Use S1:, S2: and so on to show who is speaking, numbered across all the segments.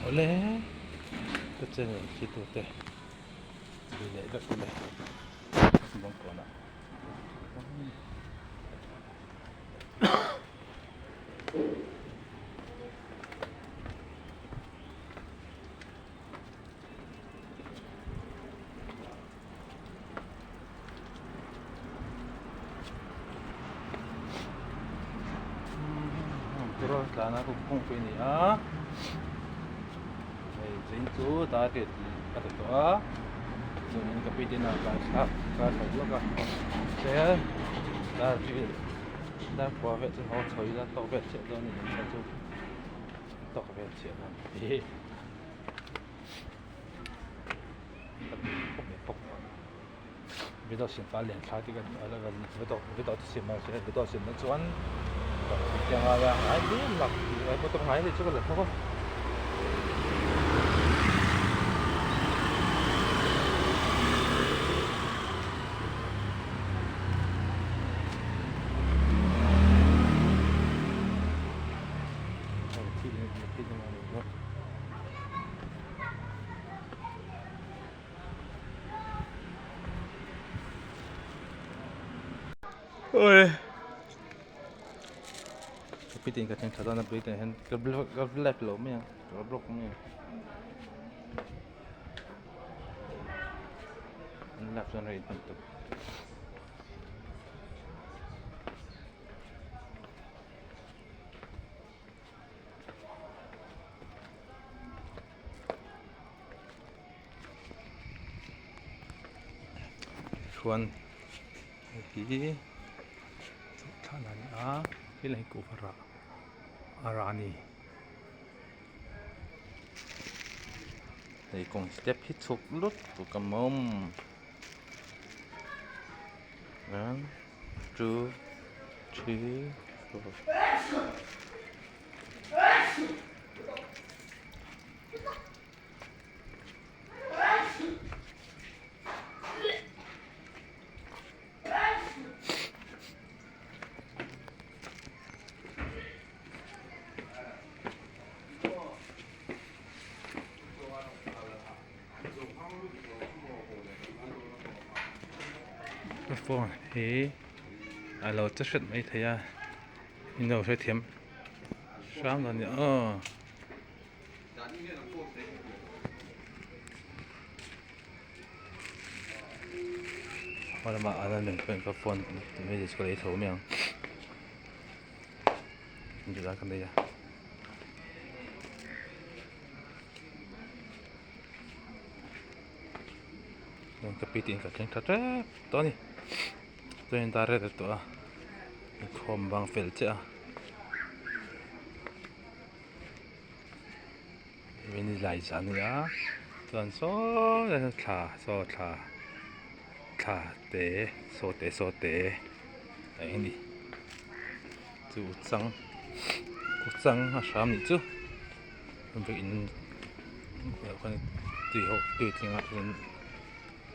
S1: Awle ka channel hre tute zui leh vek ule bawngkawnah. Turawn tlana kawng kawngpui a ni a hei zing chu dar riat a ta tawh a chuanin ka pi te inah tlan thlak tlan chho lawk a tel dar riat dar kua vel chu haw chho ila tawk vel chiah dawn a ni ang chu tawk vel chiah dawn a ni. Video siam ta lian thlai te kan video te siam a video siam na chuan te a ngai a ngai hle lak motor ngai leh chu ka la thawk a. Ka pitin ka thleng tha dawn a building ah hian ka block ka lap lo mai ang ka block mai ang an lap chuan rei hman tawp. Chuan hei hi thlan a ni a helai hi kuhva rah a rah a ni hei kawng step hi chhuk lut tuk a mawm one two three four. Ka phone hi a lo che hret mai thei a in lo hrethiam hram lo a ni aw. Hma lamah an rawn pawhin ka phone message ka lei tho mai ang engtikah ka nei a. Ka pi te in ka thleng tha tep tawh a ni chuanin dar rel tawh a inkhawm bang fel chiah a. Ni lai zan a ni a chuan saw thla saw thla thla te saw te saw te a eng a ni chu chang chang a hram nih chu tui ho tui tling ah chuan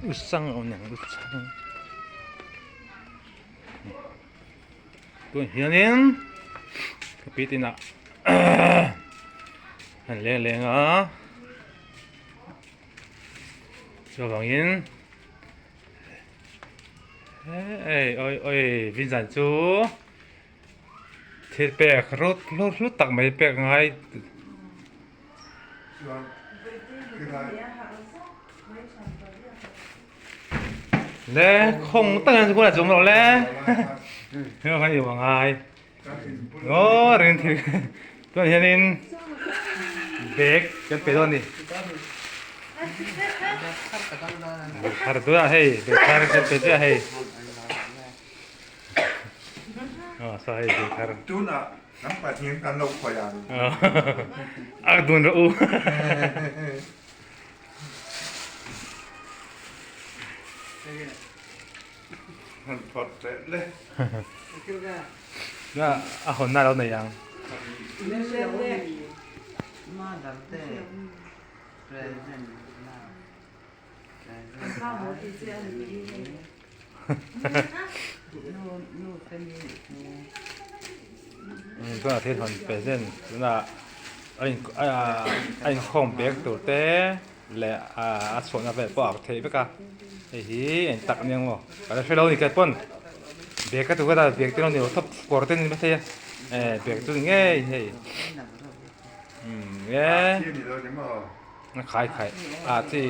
S1: u chang a awm aniang u chang tunah hianin ka pi te inah an leng leng a chuvangin hei awi awi vinzan chu thil pek rut hlu tak mai pek ngai. Le khong tak hian kawlai chu awm loh le heng khan i awm angai aw ring thil tunah hianin bag kan pe dawn a ni bag thar tunah hei bag thar kan pe chiah hei aw saw hei bag thar
S2: tunah kan pahnih kan lo khawi ang
S1: a dun rawh u. A hawnna a lo nei ang. Tunah thil hawn present tunah. A in a inkhawm bag tur te leh a chhuahna vel pawh a ak theih vek a hei hi eng tak ania maw ka la hre lo a ni kei pawn bag ka ti vel a bag te lo ni lo tawp kawr te ni maithei a eh bag chu ni ngei hei umm e a khai khai ah chi.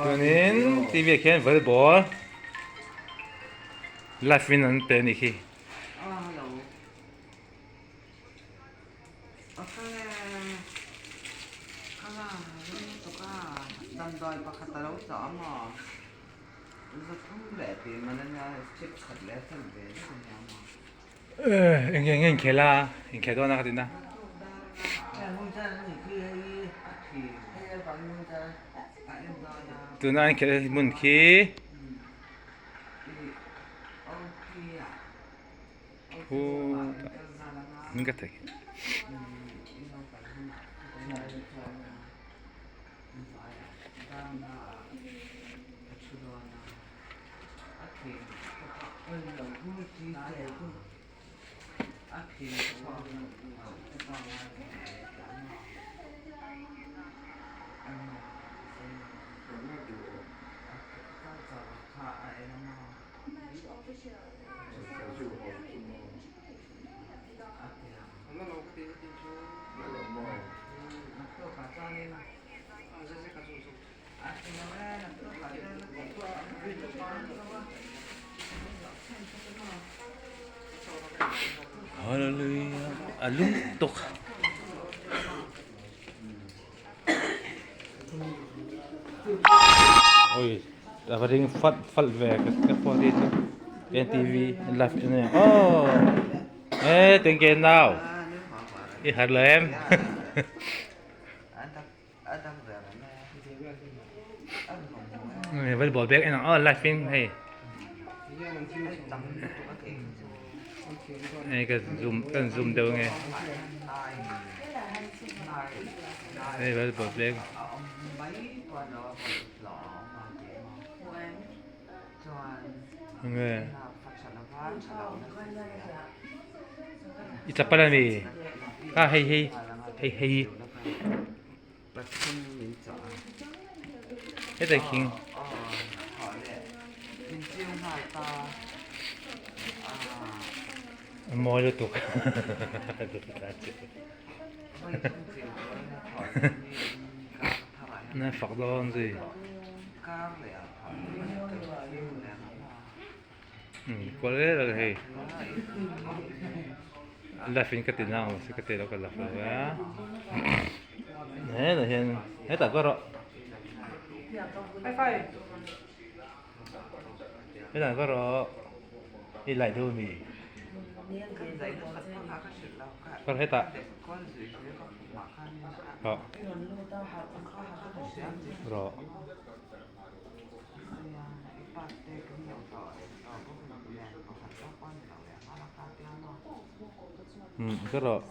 S1: Chuanin tv ah khian volleyball live in an pe a nih khi. Eng nge inkhel a inkhel dawn a ka ti na. Tuna an khelh hmun khi khutah ka thei. Hallelujah a lum tuk. Oi a va ring fat fat ve ka phone hi chu NTV live in oh eh thank you now i har lo em. Volleyball bag en ang aw live in hei hei ka zoom kan zoom deuh ange hei volleyball bag enge i chapal ami a hei hei hei hei Heta khing a mawi lutuk na fak dawn zui kual rel rel hei left in ka ti na ang mahse ka ti lo ka left lo a hetah hian hetah ka rawh hetah ka rawh i light deuh ami ka rawh hetah rawh rawh. Umm ka rawh.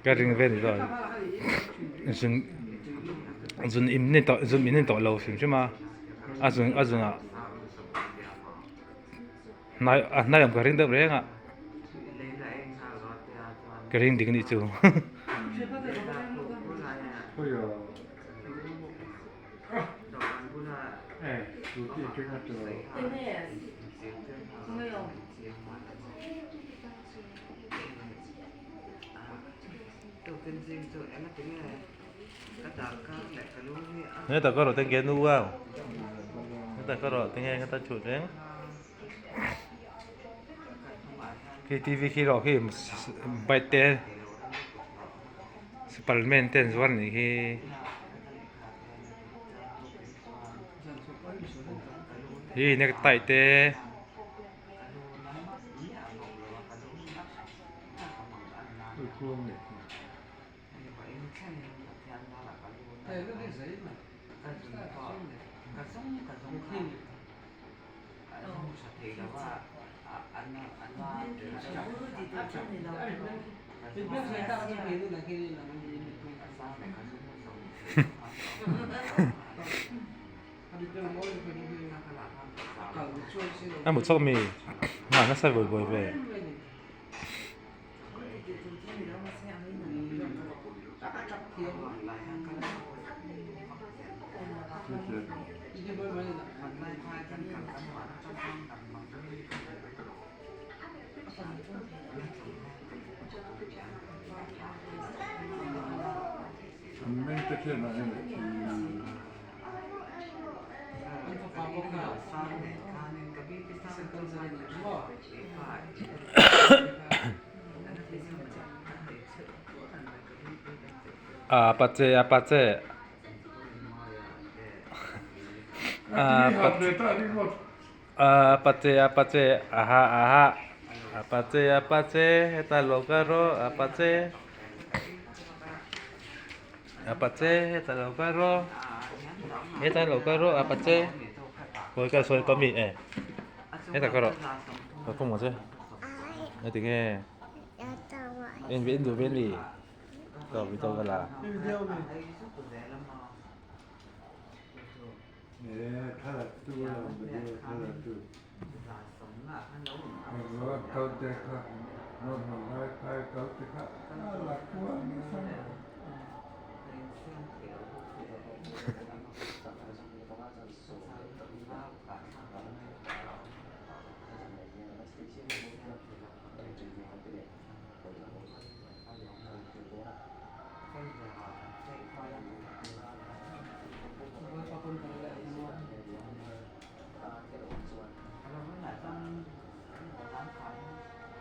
S1: Ka ring vel zawk zun zun in ni tawh zun in ni tawh lo hrim hrim a a zun a zunah hnai a hnai awm ka ring deuh reng a ka ring dik a nih chu. Heta ka rawh te nge nu au heta ka rawh te nge heta chhut reng khi tv khi rawh khi bike te Superman te an zuar anih hi. Hi necktie te. A hmu chhuak mi nghah nasa vawi vawi ve. A pache a pache a a pache a pache aha aha a pache a pache heta lo ka rawh a pache a pache heta lo ka rawh heta lo ka rawh a pache khawi ka sawi pami e heta ka rawh ka khum ang che engtinge en ve en duh ve ni ka video ka la.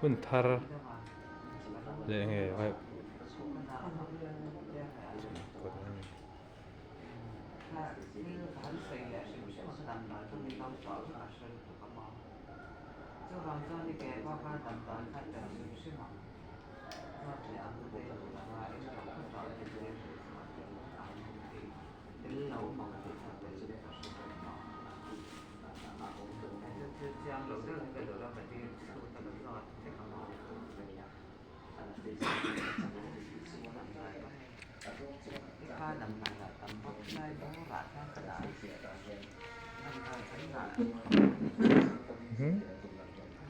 S1: Hun thar leh nge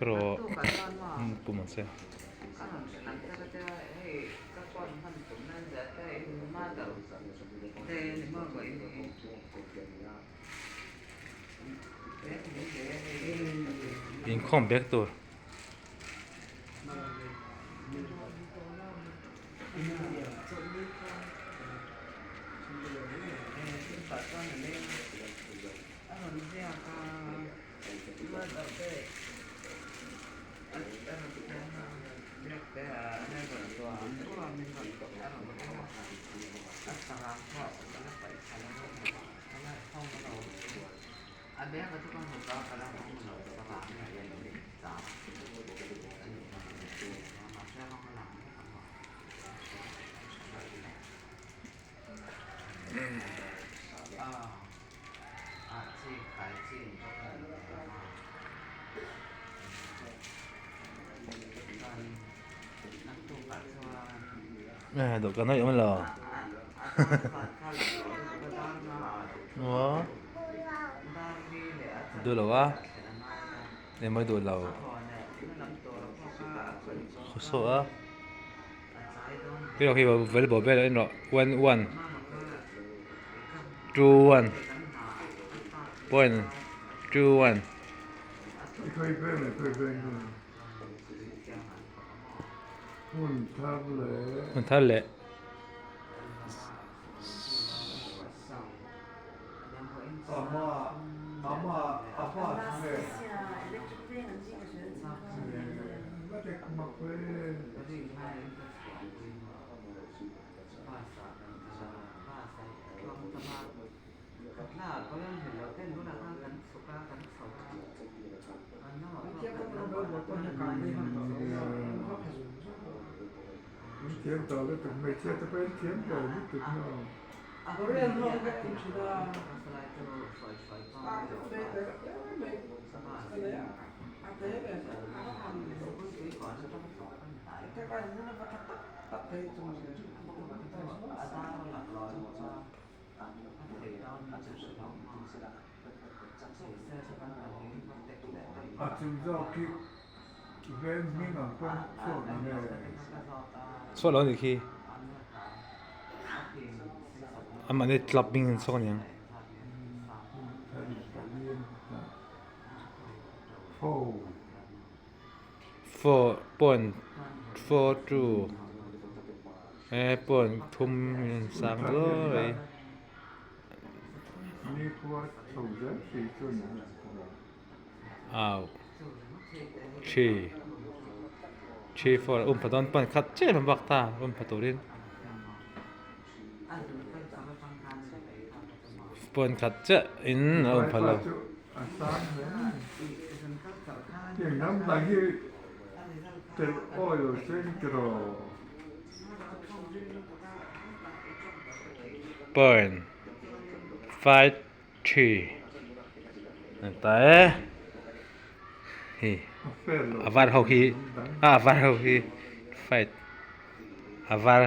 S1: Rawh pum ang che. Inkhawm bek tur. Dawhkan a awm lo aw duh lo a emaw duh lo saw a khi volleyball vel a en rawh one one two one point two one. Hmun thar leh.
S2: thiam tawh lutuk, hmeichhia te pawhin thiam tawh lutuk maw? A chung zawk khi veng hming ang pawn chhuak ang e.
S1: Chhuak lo anih khi. Amah nih club hming an chhuak aniang. 4.42 e point thum in sang luai. Au three three four um pha dawn pan khat chiah an bak ta um pha turin point khat chiah in a um pha lo. Point 53 an ta e hei a var ho hi a var ho hi fight a var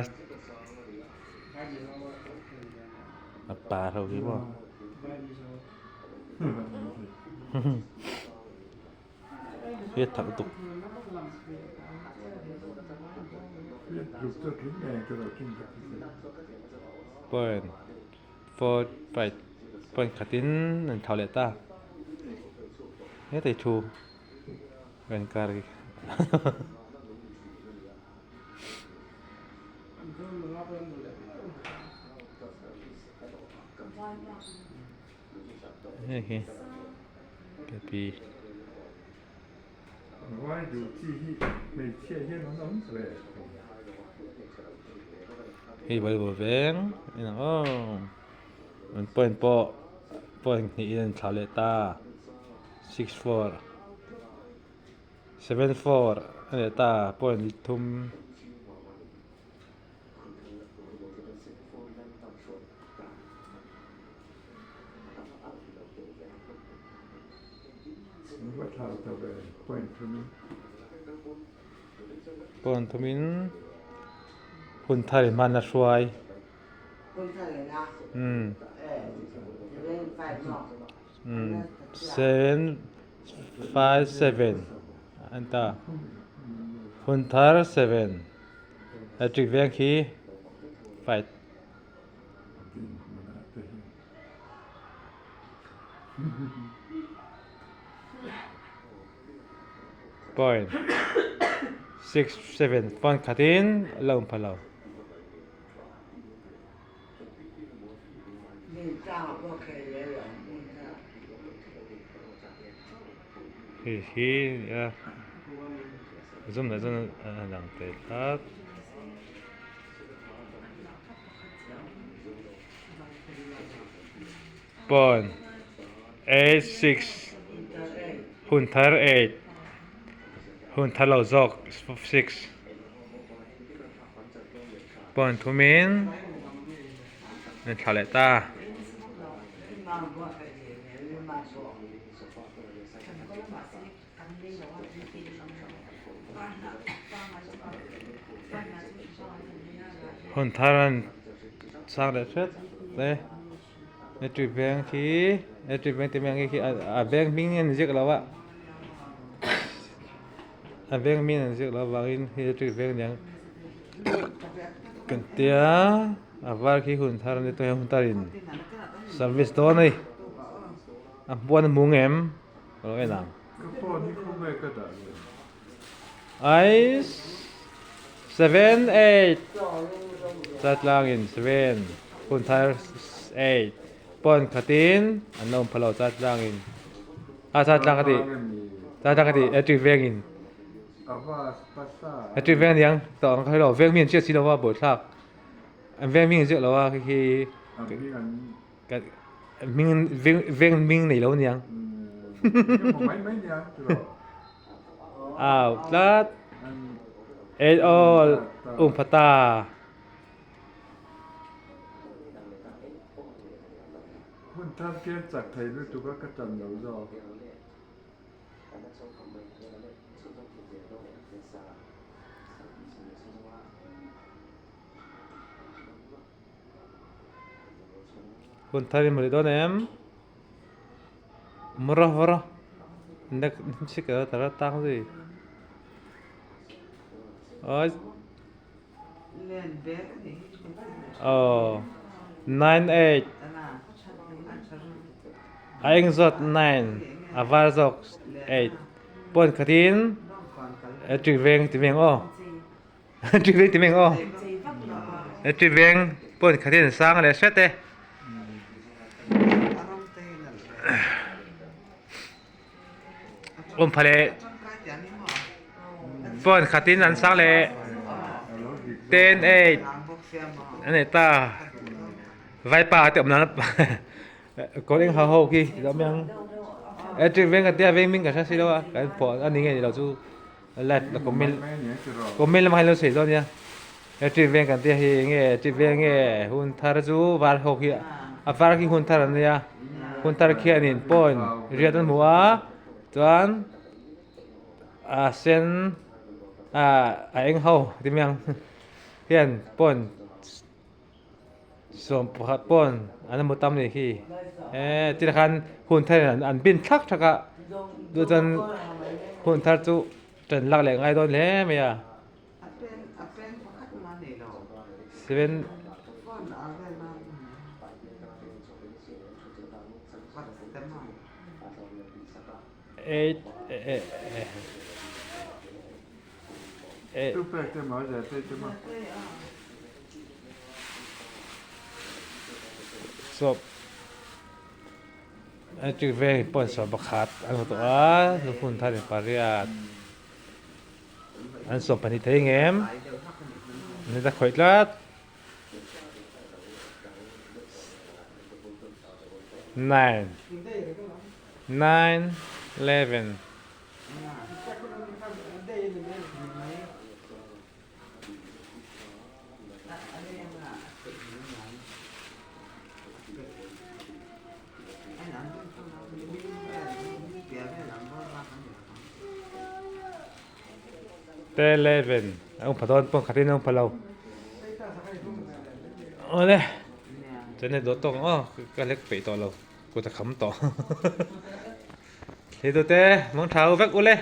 S1: a par ho hi maw Viết thẳng tục. Point four five point khatin an thau leh ta. Hetai thu kan kar hi. Hei hi kepi. Hei volleyball veng a ni ang aw an point pawh point hnih in an thlah leh ta 6 4 7 4 a leh ta point thum. Pawn thumin hun thar in hman a hruai. 7 5 7 an ta. Hun thar 7. Electric veng khi fight. Point 6 7 point khatin a lo um pha lo. Hei hi a zum leh chuan a lang thei tlat. Point 8 6 hun thar 8 hun thar lo zawk 6 point thumin an thla leh ta. Hun thar an sang leh hret te electric veng khi electric veng te mai khi a veng hming an ziak lo a a veng hming an ziak lo avangin hei electric veng aniang kan tia a var khi hun thar ani tawh hun tharin service dawn a ni a hmuan a hmu ngem ka lo en ang. Ice 7 8 Chatlangin 7 Hunthar 8 Pawn khatin an lo awm pha lo Chatlangin a Chatlang ka ti Chatlang ka ti electric vengin electric veng aniang tawh ang ka hre lo veng mi an hriat si lo a buaithlak an veng mi an ziak lo a khi khi Hming veng hming nei lo aniang. Au tlat. Eight all um pha ta.
S2: Hun thar khian chak thei lutuk a ka tan lo zawk.
S1: Hun thar in hmu leh dawn em? Mura vawra nek chik a tara tang zui oi oh 98 a eng zawt 9 a var zawk 8 pawn khatin electric veng ti veng aw electric veng ti veng aw electric veng pawn khatin sang leh hret e. Umpha leh phone khatin an sang leh 10 8 a nei ta vaipa te awm nan kawr eng ha ho khi ti deuh mai ang electric veng ka tia veng hming ka hre si lo a kan pawh a ni nge ni lo chu light la comment comment lamah hian lo sawi dawn nia electric veng kan tia hi enge electric veng nge hun thar chu var ho khi a var khi hun thar an nia hun thar khianin point riat an hmu a chuan a sen ah a eng ho ti mai ang hian point Sawm pakhat pawn an hmu tam nih khi eee ti khan hun thar in an bin thlak thlak a chu chuan hun thar chu ṭan lak leh ngai dawn hle mai a seven eight eh eh Sawp electric veng pawh an sawm pakhat an hmu tawh a lukhum thar in pariat an 12 thei ngem an la khawih tlat 9 9 11. Te 11 a ung pha dawn pawh khatin a ung pha lo awle chuan hei dawt tawk ang aw ka lek peih tawh lo kut a kham tawh thli tute mangtha u vek ule.